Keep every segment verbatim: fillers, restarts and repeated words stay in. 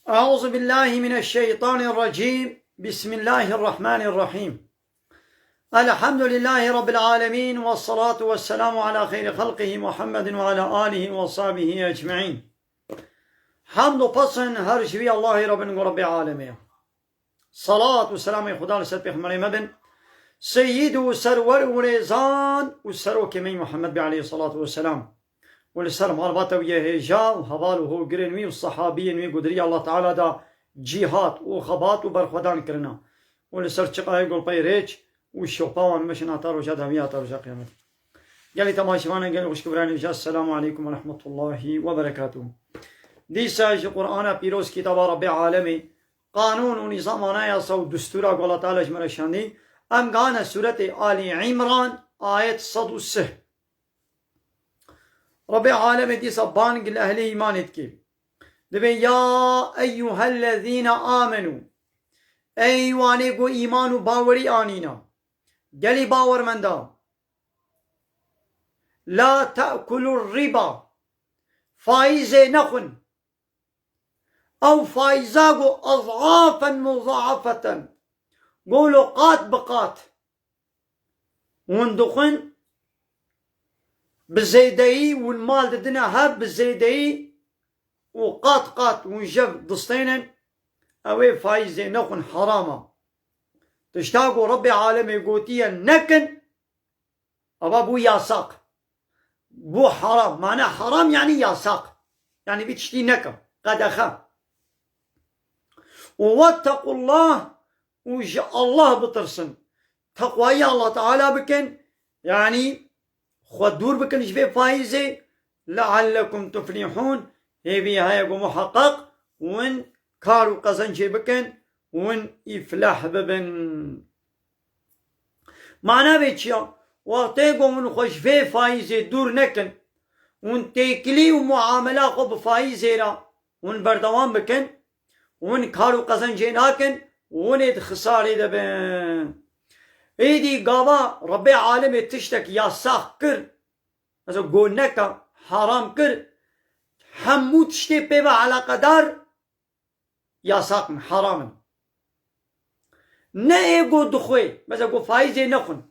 أعوذ بالله من الشيطان الرجيم. بسم الله الرحمن الرحيم. الحمد لله رب العالمين، والصلاة والسلام على خير خلقه محمد وعلى آله وصحبه أجمعين. Hamd û pesn her ji wî Allahê re bin, ku Rebbê alemê ye. Salat û selamê Xuda li ser pêxemberê me bin, seyîd û serwer û rêzan û serokê me Muhammed bê aleyhissalatu vesselam. û li ser malbata wî yê hêja û heval û hogirên wî û sehabiyên wî ku di riya Allah Teala de cîhat û xebat û berxwedan kirina û li ser çiqayê gulpey rêç û şopa wan meşin heta roja dawî, heta roja qiyametê. Gelî temaşevanên, gelî xwişk û biranên hêja, Esselamu aleykum ve rahmetullahi ve berekatuhu. Dîsa ji Qur'ana pîroz, kitaba Rabbê alemê, qanûn û nîzam, anayasa û destûra ku Allah Teala ji me re şandî, em gane sûretê Alî Îmran, ayet sed û sih. Rebê alemê dîsa bang li ehlê îmanê dike. Dibê, "Ya eyyuhellezîne amenû." Ey wanê ku îman û bawerî anîna. Gelî bawermenda. "La te'kulur riba." Faîzê nexwin. Ew faîza ku ez'afen muza'afeten, golo qat bi qat hûn dixwin, bi zêdeyî hûn mal didine hev, bi zêdeyî û qat qat hûn jev distênin, ew ê faîzê nexwin, heram e. Tişta ku Rebbê alemê gotiye nekin, ava bû yasak. Bû haram. Mane haram yani yasak. Yani vî tiştî nekin. Qedexe. Û wettequllah, û ji Allah bitirsin. Teqwayî Allah Teala bikin. Yani xwe dûr bikin ji vê faîzê. Leallekum tuflihûn. Hêvî heye ku muheqeq hûn kar û qezencê bikin, hûn îflah bibin. Mana vê çi ya? Wextê ku hûn xwe ji vê faîzê dûr nekin, hûn têkilî û muamela xwe bi faîzê re hûn berdewam bikin, hûn kar û qezencê nakin, hûn ê di xisarê de bin. Êdî gava Rebbê alemê tiştek yasax kir, mesela got neke, haram kir, hemû tiştê pê ve eleqedar yasak in, haram in. Ne ê got dixwê, mesela got faîzê nexwin.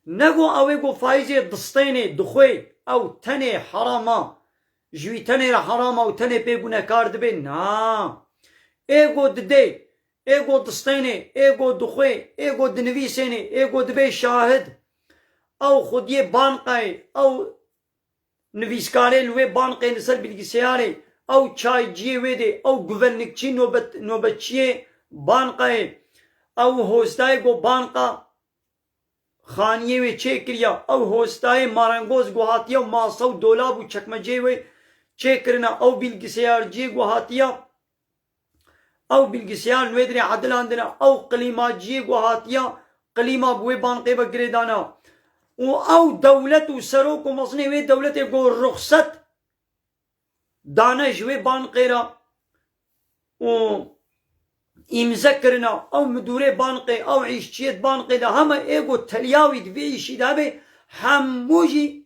Ne got ew ê got faîzê distênê, dixwê, ew tenê heram a. Ji wî tenê re heram a û tenê pê gunekar dibê. Na. Ê got didê, ê got distênê, ê got dixwê, ê got dinivîsênê, ê got dibê şahid. Ew xwediyê banqayê, ew nivîskarê li wê banqê li ser bilgisayarê, ew çayciyê wê dê, ew guvenlikçî nobet-, nobetçiyê banqayê, ew hostayê ku banqa xaniyê wê çêkiriya, ew hostayê marengoz ku hatiya masa û dolab û çekmeceyê wê çêkirina, ew bilgisayarciyê ku hatiya ew bilgisayar li wê dirê edilandine, ew qilîmaciyê ku hatiya qilîma bi wê banqê ve girêdana û ew dewlet û serok û mezinê wê dewletê ku ruxset dane ji wê banqê re û îmze kirina, ew midûrê banqê, ew îşçiyê di banqê de heme ê ku teliya wî di vê îşî de hebe, hemû jî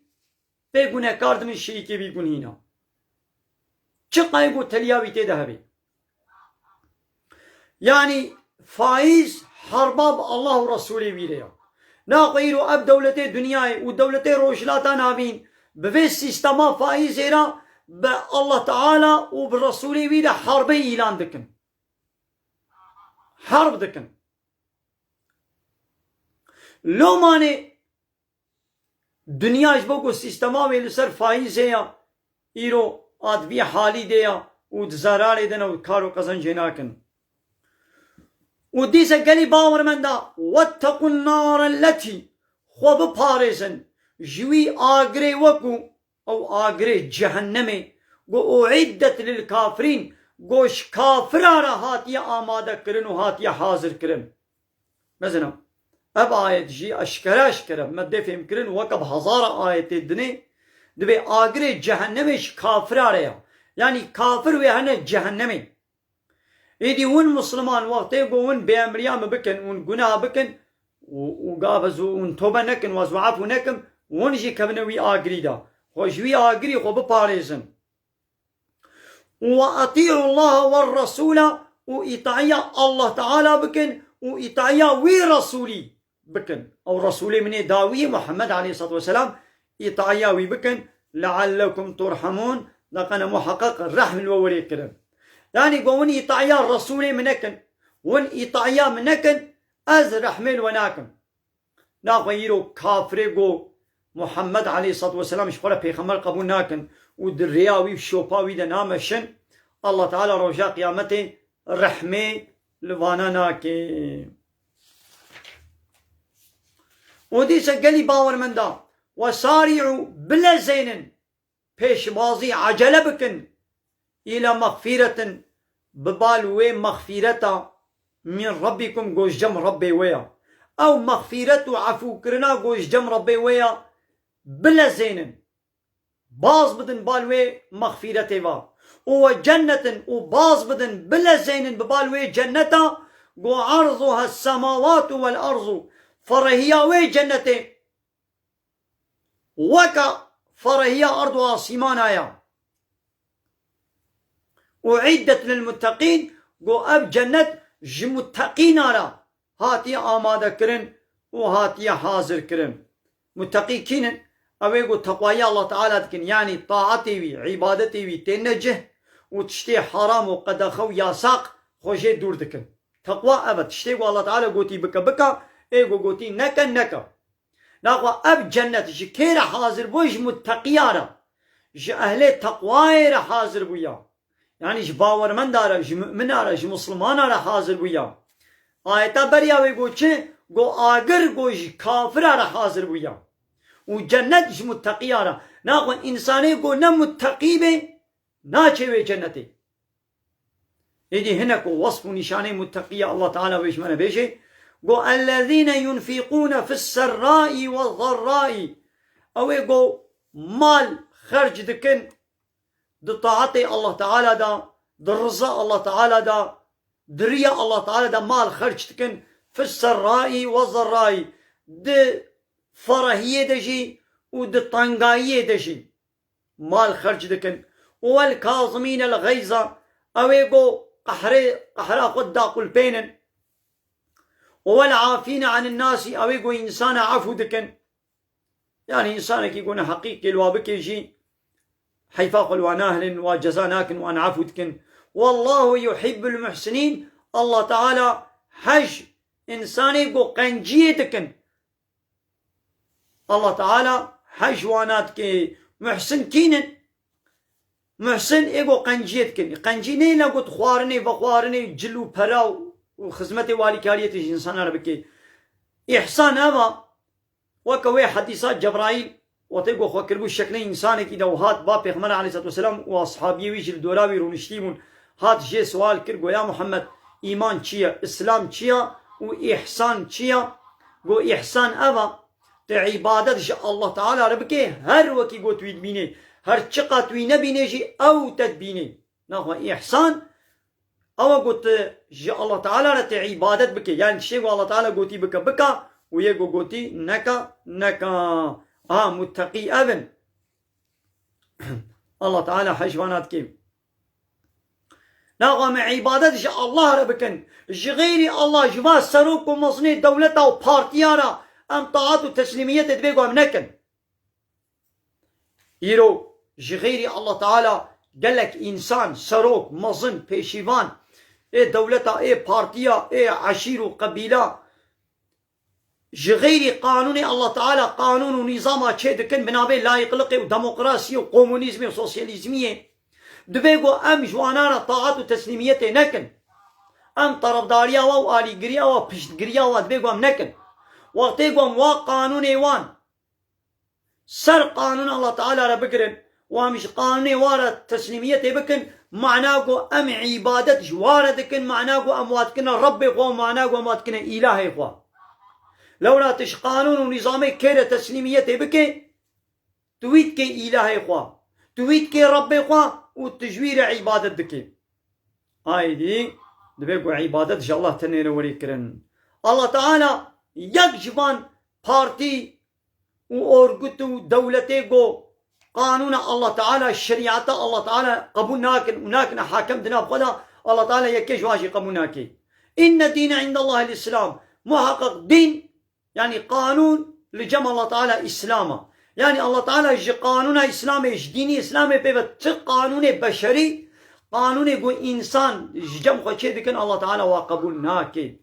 pê gunekar dibin, şirîkê vî gunîna. Çiqayê ku teliya wî tê de hebe. Yanî faîz herba bi Allah û Resûlê wî re ye. Naxwe îro ev dewletê dinyayê û dewletê Rojhilata Navîn bi vê sîstema faîzê re bi Allah Teala û bi Resûlê wî re herbê îlan dikin. Herb dikin. Lomanê Dinya ji bo ku sîstema wê li ser faîzê ya, îro a di vî halî de ya û di zerarê de ne û kar û qezencê nakin. Û dîse gelî bawermenda, "Wettequn nare lletî", xwe biparêzin ji wî agirê wekû ew agirê cehennemê, ku "uiddet lil kafirîn", ku ji kafira re hatiye amade kirin û hatiye hazir kirin. Mezina, ev ayet jî eşkere eşkere me dê fêhm kirin, weke bi hezara ayetê dinê, dibê agirê cehennemê ji kafira re ya. Yanî kafir wê hene cehennemê. Êdî hûn Musliman wextê ku hûn bêemriya min bikin, hûn gunaha bikin û, û gava zû hûn tobe nekin, wa zû efû nekin, hûn jî kevine wî agirî de. Xwe ji wî agirî xwe biparêzin. Ve eti'u Allaha ve Resûla, û îtaiya Allah Teala bikin û îtaiya wî Resûlî bikin. Ew Resûlê min ê dawî Muhammed aleyhissalatu vesselam, îtaiya wî bikin. Leallekum turhamûn, da qene muheqeq rehm li we werê kirin. Yanî go win îtaiya Resûlê min nekin, win îtaiya min nekin, ez rehmê li we nakim. Naxwe îro kafirê go Muhammed aleyhissalatu vesselam ji xwe re pêxember qebûl nakin û di rêya wî û şopa wî de nameşin, Allah Teala roja qiyametê rehmê li vana nake. Û dîse gelî bawermenda, وسارعوا, bilezênin, pêşbazî, ecele bikin, îla mexfîretin, bi bal wê mexfîreta, min Rabbikum, go ji cem Rebbê we ya. Ew mexfîret û efûkirina go ji cem Rebbê we ya, bilezênin. Baz bidin bal wê mexfîretê va. Û ve cennetin, û baz bidin, bilezênin bi bal wê cenneta, go arzuha semawatu vel arzu. Ferehiya wê cennetê weka ferehiya erd û asîmana ya. Uiddet lil mutteqîn, go ev cennet ji mutteqîna re hatiye amade kirin û hatiye hazir kirin. Mutteqî kî ne? Ew ê go teqwayî Allah Teala dikin, yanî taetê wî, îbadetê wî têne cih û tiştê haram û qedexe û yasaq xwe jê dûr dikin. Teqwa ev e, tiştê ku Allah Teala gotî bike, bike, ê ku gotî neke, neke. Naxwe ev cennet ji kê re hazir bû? Ji mutteqiya re, ji ehlê teqwayê re hazir bûya. Yanî ji bawermenda re, ji mumina re, ji misilmana re hazir bûya. Ayeta beriya wê got çi? Got agir, got ji kafira re hazir bûya. Û cennet ji mutteqiya re. Naxwe însanê ku ne mutteqî be, naçê wê cennetê. Êdî hinek û wesf û nîşanê mutteqiya Allah Teala wê ji me re bêje. Got, "Ellezîne yunfîqûne fis-serrâi wez-zerrâi." Ew ê got mal xerc dikin di taetê Allah Teala de, di riza Allah Teala de, di riya Allah Teala de mal xerc dikin. Fis-serrâi wez-zerrâi. Di ferehiyê de jî û di tengayiyê de jî mal xerc dikin. Wel kazimînel geyza, ew ê go qehrê, qehra xwe daqulpênin. Wel afîne anin nasî, ew ê go însana efû dikin. Yanî însanekî go neheqî kê li wa bike jî, heyfa xwe li wa nahilin, wa ceza nakin, wan efû dikin. Wallahu yuhibbul muhsinîn, Allah Teala hej însanê go qenciyê dikin. Allah Teala hej wana dike. Muhsin kî ne? Muhsin ê go qenciyê dikin. Qencî ne îla got xwarinê, vexwarinê, cil û pera û, û xizmetê û alîkariyê tê ji însana re bike. Îhsan ev a, weke wê hedîsa Cebraîl, wextê ku xwe kiribû şeklê însanekî de û hat ba Pêxember aleyhisselatu vesselam û ashabiyê wî jî li dora wî rûniştî bûn, hat jê siwal kir, got, "Ya Muhammed, îman çi ye, îslam çi ye û îhsan çi ye?" Got, "Îhsan ev e, tu îbadet ji Allah Teala re bike, her wekî got wî dibînê, her çiqat wî nebînê jî ew te dibînê." Naxwe îhsan, ew e got, ji Allah Teala re tê îbadet bike. Yanî tiştê ku Allah Teala gotî bike, bike û yê ku gotî neke, neke. Aha, mutteqî ev in. Allah Teala hej vana dike. Naxwe me îbadet ji Allah re bikin. Ji xeyrî Allah, ji va serok û mezinê dewleta û partiya re em taat û teslîmiyetê divê ku em nekin. Îro ji xeyrî Allah Teala gelek însan, serok, mezin, pêşîvan, ê dewleta, ê partiya, ê eşîr û qebîla, ji xeyrî qanûnê Allah Teala qanûn û nîzama çê dikin, bi navê layîqliqê û demokrasiyê û komunîzmê û sosyalîzmiyê. Divê ku em ji wana re taat û teslîmiyetê nekin. Em terefdariya wa û alîgiriya wa, piştgiriya wa divê ku em nekin. Wextê ku em wa qanûnê wan ser qanûn Allah Teala re bigirin û em ji qanûnê wa re teslîmiyetê bikin, mana ku em îbadet ji wa re dikin, mana ku em wa dikine Rebbê xwe û mana ku em wa dikine îlahê xwe. Lewra tu ji qanûn û nîzamê kê re teslîmiyetê bikê, tu wî dikê îlahê xwe, tu wî dikê Rebbê xwe û tu ji wî re îbadet dikê. Aydî divê ku îbadet ji Allah tenê re werê kirin. Allah Teala yek ji van partî û orgut û dewletê ku qanûna Allah Teala, şerîeta Allah Teala qebûl nakin û nakine hakim di nav xwe de, Allah Teala yekê ji wan jî qebûl nake. Inne dîne indallahil Îslam. Muheqeq dîn, yanî qanûn li cem Allah Teala Îslam e. Yanî Allah Teala ji qanûna Îslamê, ji dînî Îslamê pê ve ti qanûnê beşerî, qanûnê ku însan ji cem xwe çê dikin, Allah Teala wa qebûl nake.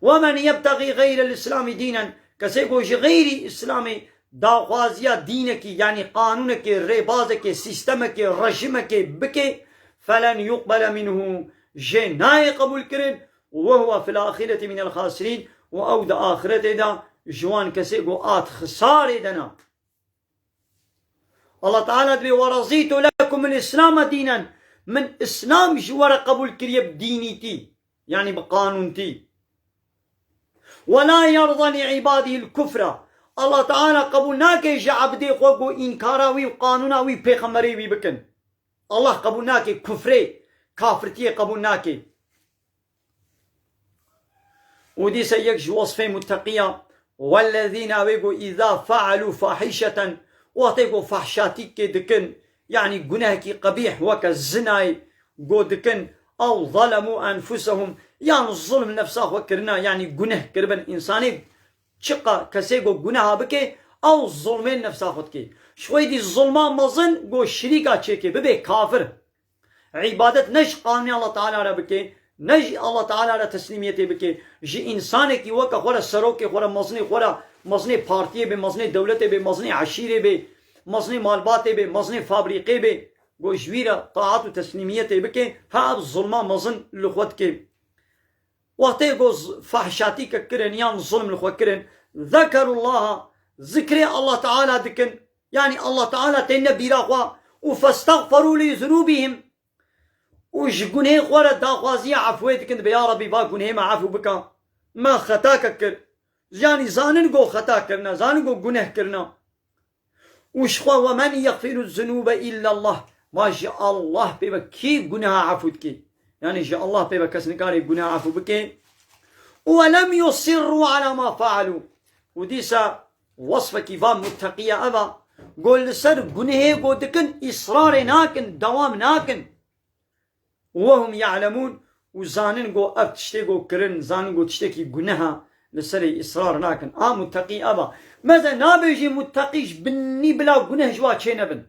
وَمَنْ يَبْتَغِ غَيْرَ الْإِسْلَامِ دِينًا. Kesê ku ji xeyrî Îslamê daxwaziya dînekî, yanî qanûnekê, rêbazekê, sîstemekê, rejimekê bike, فَلَنْ يُقْبَلَ مِنْهُ, jê nayê qebûlkirin, وَهُوَ فِي الْآخِرَةِ مِنَ الْخَاسِرِينَ, û ew di axiretê de ji wan kesê ku a di xisarê de ne. Allah Teala dibê, وَرَضِيتُ لَكُمُ الْإِسْلَامَ دِينًا. Min Îslam ji we re qebûl kiriye bi dînîtî, yanî bi qanûntî. وَلَا يَرْضَى لِعِبَادِهِ الْكُفْرَ. Allah Teala qebûl nake ji ebdê xwe ku înkara wî û qanûna wî, pêxemberê wî bikin. Allah qebûl nake, kufrê, kafirtiyê qebûl nake. Û dîsa yek ji wesfê muteqiya, وَالَّذِينَ, wê ku, إِذَا فَعَلُوا فَاحِشَةً, wextê ku fahşatîkê dikin, yanî gunehekî qebîh weke zinayê ku dikin, اَوْ ظَلَمُوا أَنْفُسَهُمْ, yan zulm nefsa xwe kirina, yanî guneh kiribin, însanê çiqa kesê ku guneha bike, ew zulmê nefsa xwe dike. Ji xwe dî zulma mezin ku şirîka çêke, bibe kafir. Îbadet ne ji qanûnê Allah Teala re bike, ne ji Allah Teala re teslîmiyetê bike, ji însanekî weke xwe re, serokê xwe re, mezinê xwe re, mezinê partiyê be, mezinê dewletê be, mezinê eşîrê be, mezinê malbatê be, mezinê fabrîqê be, ku ji wî re taat û teslîmiyetê bike, ha ev zulma mezin li xwe dike. Wextê ku z-, fahşatîke kirin yan zulm li xwe kirin, ذَكَرُوا اللّٰهَ, zikrê Allah Teala dikin, yanî Allah Teala têne bîra xwe, û فَاسْتَغْفَرُوا لِذُنُوبِهِمْ, û ji gunehê xwe re daxwaziya efwê dikin, dibê, ya Rebî, va gunehê me efw bike, me xetake kir, yanî zanin ku xeta kirine, zanin ku guneh kirine. Û ji xwe, وَمَنْ يَغْفِرُ الذُّنُوبَ إِلَّا اللّٰهُ, ma ji Allah pê ve kî guneha efû dikî? Yanî ji Allah pê ve kes nikarê guneha efû bikê. وَلَمْ يُصِرُّوا عَلَى مَا فَعَلُوا. Û dîsa wesfekî van muteqiya ev a, ku li ser gunehê ku dikin îsrarê nakin, dewam nakin. وَهُمْ يَعْلَمُونَ, û zanin ku ev tiştê ku kirin, zanin ku tiştekî guneha, li serê îsrar nakin. A muteqî ev a. Meze nabêjî muteqî ji binî bila guneh ji wa çê nebin.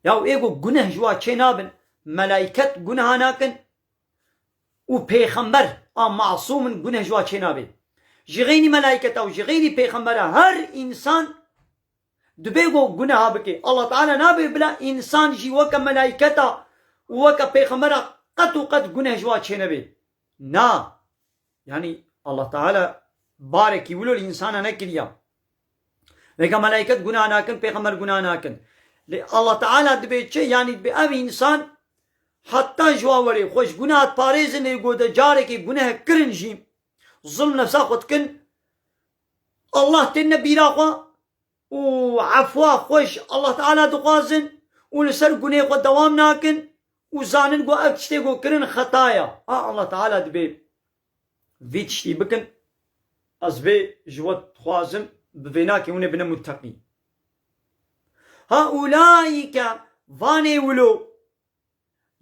Ya ê ku guneh ji wa çê nabin, melayket guneha nakin û pêxember a masûm in, guneh ji wa çê nabê. Ji xeynî melayketa û ji xeynî pêxembera her însan Dibê ku guneha bike. Allah Teala nabê bila însan jî weke melayketa û weke pêxembera qet û qet guneh ji wa çênebê. Na. Yanî Allah Teala barekî wilo li însana nekiriya. Vêga melayket guneha nakin, pêxember guneha nakin. Lê Allah Teala dibê çi? Yanî dibê ev însan heta ji wa werê xwe ji guneha diparêzin, lê ku de carekê guneh kirin jî, zulm nefsa xwe dikin, Allah têne bîra xwe, û efwa xwe ji Allah Teala dixwazin û li ser gunê xwe dewam nakin û zanin ku ev tiştê ku kirin xeta ye. A Allah Teala dibê vî tiştî bikin, ez vê ji we dixwazim, bi vê nakê hûn ê bine mutteqî. Ha ulaîke, vanê wilo,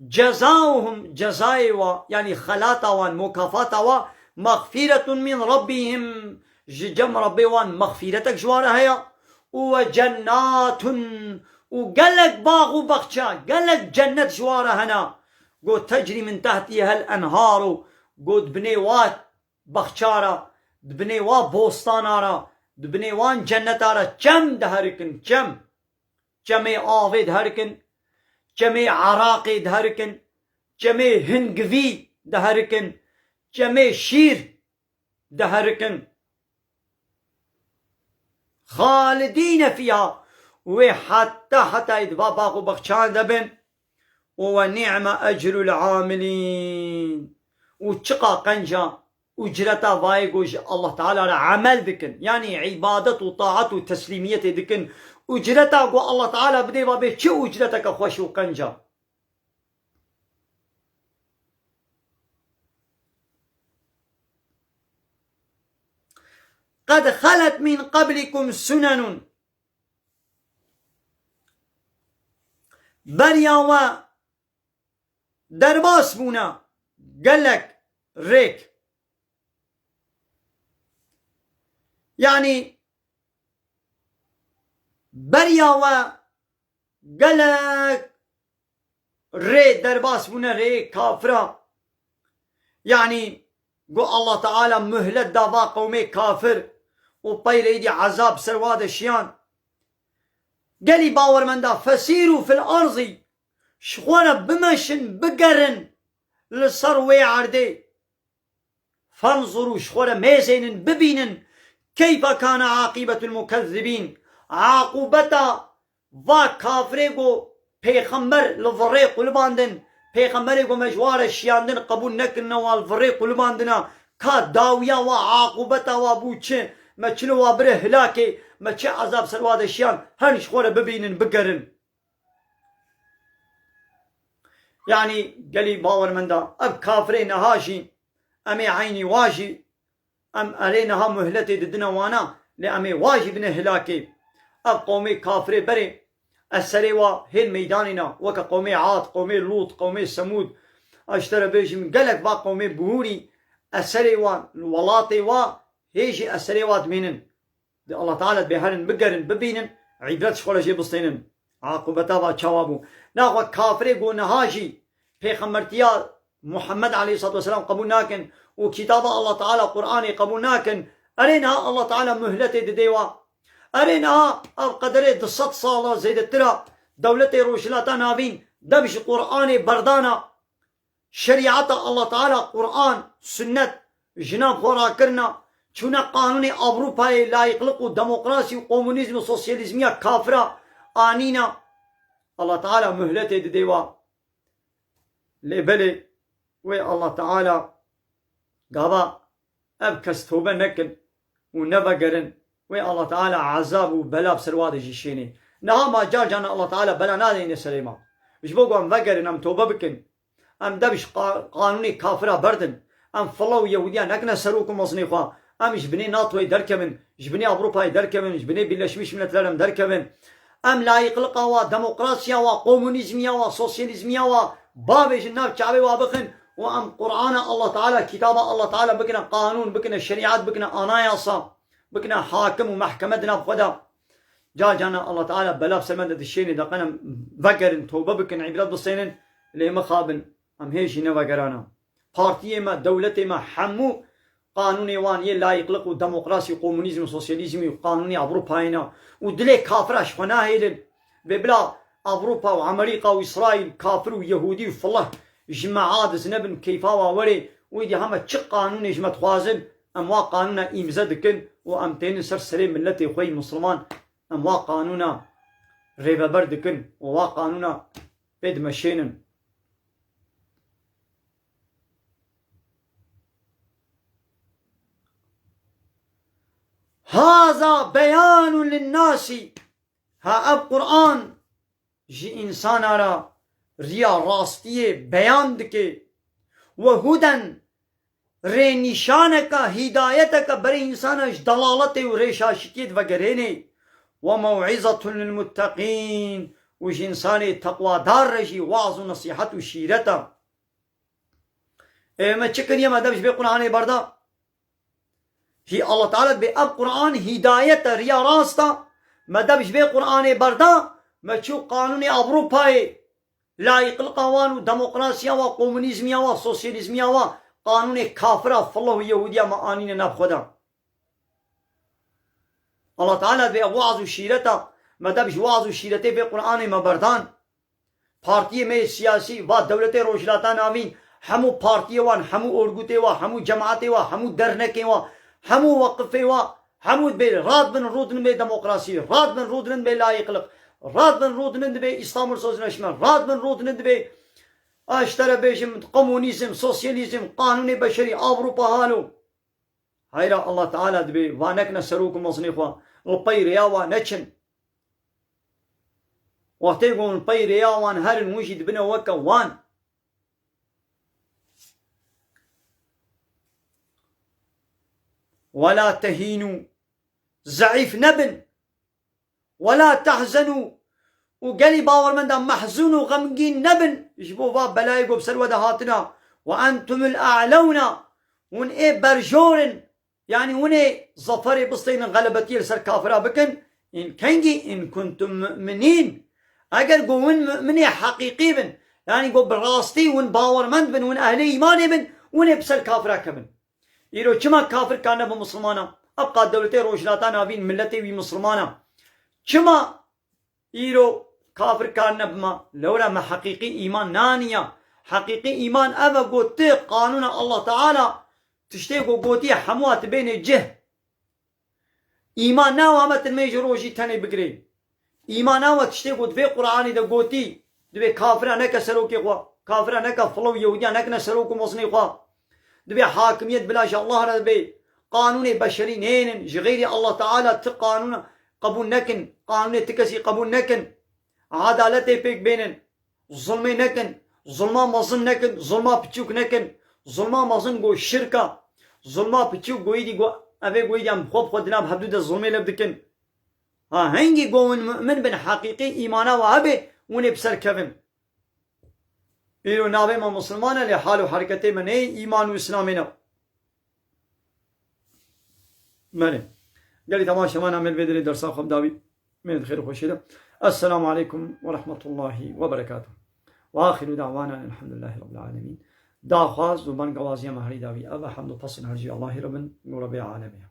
Cezauhum, cezayê wa, yanî xelata wan, mukafata wa, mexfîretun min Rabbihim, ji cem Rabbê wan mexfîretek ji wan re heye, û we cennatun, û gelek bax û baxça, gelek cennet ji wan re hene, got, tecrî min tehtihel enharu, got, binê wa baxça re, di binê wa bostana re, di binê wan cenneta re çem diherikin, çem. Çemê avê diherikin, çemê eraqê diherikin, çemê hingivî diherikin, çemê şîr diherikin. Xalidîne fîha, wê heta hetayê di va bax û baxçan de bin. Û we nî'me ecrul amilîn. Û çiqa qenca ucreta vayê ku ji Allah Teala re emel dikin, yanî îbadet û taat û teslîmiyetê dikin, ucreta ku Allah Teala bidê va bê çi ucreteke xweş û qenca. Qed xelet min qeblikum sunenun. beriya we derbas bûne gelek rêk. Yanî beriya we gelek rê derbas bûne rê kafira. Yanî got Allah Teala muhlet da va qewmê kafir û peyre êdî ezab ser wa de şiyan. Gelî bawermenda, fesîrû fil arzî, ji xwe re bimeşin, bigerin li ser wê erdê. Fenzurû, ji xwe re mêzênin, bibînin, keyfe kane aqîbetul mukezzibîn, aqûbeta va kafirê ku pêxember li virê qulibandin, pêxemberê ku me ji wa re şiyandin qebûl nekirine, wa li virê qulibandina, ka dawiya wa, aqûbeta wa bû çi? Me çi li wa bire hilakê, me çi ezab ser wa de şiyan, herin ji xwe re bibînin, bigerin. Yanî gelî bawermenda, ev kafirê niha jî, em ê eynî wa jî, em erê niha muhletê didine wana, lê em ê wa jî bine hilakê. Ev qewmê kafirê berê, eserê wa hêl meydanê ne, weke qewmê Ad, qewmê Lût, qewmê Semûd, ez ji te re bêjim, gelek va qewmê bihûrî, eserê wan, welatê wa, hê jî eserê wa dimînin. Di Allah Teala dibê herin bigerin, bibînin, îbret ji xwe re jê bistênin. Aqûbeta va çawa bû? Naxwe kafirê ku niha jî pêxembertiya Muhammed aleyhissalatu vesselam qebûl nakin û kitaba Allah Teala Qur'anê qebûl nakin, erê niha Allah Teala muhletê didê wa. Erê niha ev qederê du sed sala zêdetir a dewletê Rojhilata Navîn dev ji Qur'anê berdana. Şerîeta Allah Teala, Qur'an, sunnet, ji nav xwe rakirina, çûne qanûnê Ewropayê, layîqliq û demokrasî û komunîzm û sosyalîzmiya kafira anîna. Allah Teala muhletê didê wa. Lê belê wê Allah Teala gava ev kes tobe nekin û nevegerin, wê Allah Teala ezab û bela bi ser wa de jî şênê. Niha ma car carna Allah Teala bela nadeyne serê ma. Ji bo ku em vegerin, em tobe bikin. Em dev ji qa-, qanûnê kafira berdin. Em file û Yehûdiya nekine serok û mezinê xwe. Em ji binê NATOyê derkevin, ji binê Ewropayê derkevin, ji binê Birleşmiş Milletler em derkevin. Em layîqliqa wa, demokrasiya wa, komunîzmiya wa, sosyalîzmiya wa bavêjin, nav çavê wa bixin û em Qur'ana Allah Teala, kitaba Allah Teala bikine qanûn, bikine şerîet, bikine anayasa, bikine hakim û mehkeme di nav xwe de. Car carna Allah Teala bela bi ser me de dişênê, de qenem vegerin, tobe bikin, îbret bisênin, lê mixabin, em hê jî nevegerana. Partiyê me, dewletê me hemû qanûnê wan yê layîqliq û demokrasî û komunîzm û sosyalîzmî û qanûnê Ewropayê ne û dilê kafira ji xwe nahêlin. Vê bila Ewropa û Amerîka û Îsraîl kafir û Yehûdî û filih ji me adiz nebin, keyfa wa werê û êdî heme çi qanûnê ji me dixwazin, em wa qanûna îmze dikin û em tênin ser serê miletê xwe yî misilman, em wa qanûna rêveber dikin û wa qanûna pê dimeşênin. Haza beyanun linnasî. Ha ev Qur'an ji însana re riya rastiyê beyan dike. Ve huden, rênîşaneka, hîdayeteka berê însana ji delaletê û rêşaşitiyê divegerênê. Ve mew'îzetun lil mutteqîn, û ji însanê teqwadar re jî waz û nesîhet û şîret e. Ê, me çi kiriye, me dev ji vê Qur'anê berda? Hî Allah Teala dibê ev Qur'an hîdayet e, riya rast e. Me dev ji vê Qur'anê berda, me çû qanûnê Ewropayê, layîqliqa wan û demokrasiya wa, komunîzmiya wa, sosyalîzmiya wa, qanûnê kafira, filih û Yehûdiya me anîne nav xwe de. Allah Teala dibê ev waz û şîret e, me dev ji waz û şîretê vê Qur'anê me berdan. Partiyê me yê siyasî, va dewletê Rojhilata Navîn, hemû partiyê wan, hemû orgûtê wa, hemû cemaetê wa, hemû dernekê wa, hemû weqifê wa, hemû dibê radibin rûdinin bê demokrasî, radibin rûdinin bê layîqliq, radibin rûdinin dibê Îstanbul Sözleşme, radibin rûdinin dibê, a, ji te re bêjim, komunîzm, sosyalîzm, qanûnê beşerî, Ewropa halo. Heyra Allah Teala dibê, va nekine serok û mezinê xwe, li pey rêya wan neçin. Wextê ku hûn li pey rêya wan herin, hûn jî dibine weke wan. Wela tehînû, zeîf nebin. Wela tehzenû, Û gelî bawermendan mehzûn û xemgîn nebin ji bo va belayê ku bi ser we de hatina. Ve entumul a'lewna, hûn ê berjor in. Yanî hûn ê zaferê bisteynin, xelebetiyê li ser kafira bikin. În kengî, în kuntum mu'minîn. Eger ku hûn mu'minê heqîqî bin, yanî ku bi rastî hûn bawermend bin, hûn ehlê îmanê bin, hûn ê bi ser kafira kevin. Îro çima kafir karine bi misilmana? Ev qat dewletê Rojhilata Navîn, miletê wî misilmana. Çima îro kafir karine bima? Lewra me heqîqî îman naniya. Heqîqî îman ev e ku ti qanûna Allah Teala, tiştê ku gotiye hemûa tu bênê cih. Îman nawa me tu nimêj rojî tenê bigirê. Îman nawa tiştê ku divê Qur'anê de gotî, divê kafira neke serokê xwe, kafira neke filew Yehudiya nekine serok û mezinê xwe. Divê hakimiyet bila ji Allah re be. Qanûnê beşerî nênin, ji xeyrî Allah Teala ti qanûna qebûl nekin, qanûnê ti kesî qebûl nekin. Edaletê pêk bênin. Zulmê nekin, zulma mezin nekin, zulma piçûk nekin. Zulma mezin go şirka, zulma piçûk go îdî go, evê go îdî em xwe bi xwe di nav hevdû de zulmê lev dikin. Ha, hingî go hûn mu'min bin, heqîqî îmana we hebe, hûn ê bi ser kevin. Îro navê me misilman e, lê hal û hereketê me neyê îman û îslamê ne. Belê. Gelî temaşevana me li vê derê dersa xwe bi dawî. Mêne di xêr û xweşiyê de. Esselamu aleykum ve rahmetullahi ve berekatuh. Ve ahiru da'wana elhamdülillahi rabbil alemin. Daxwaz û bangawaziya me herî dawî ev e, hemd û pesn her cî Allahî re bin, û Rebbê alemê.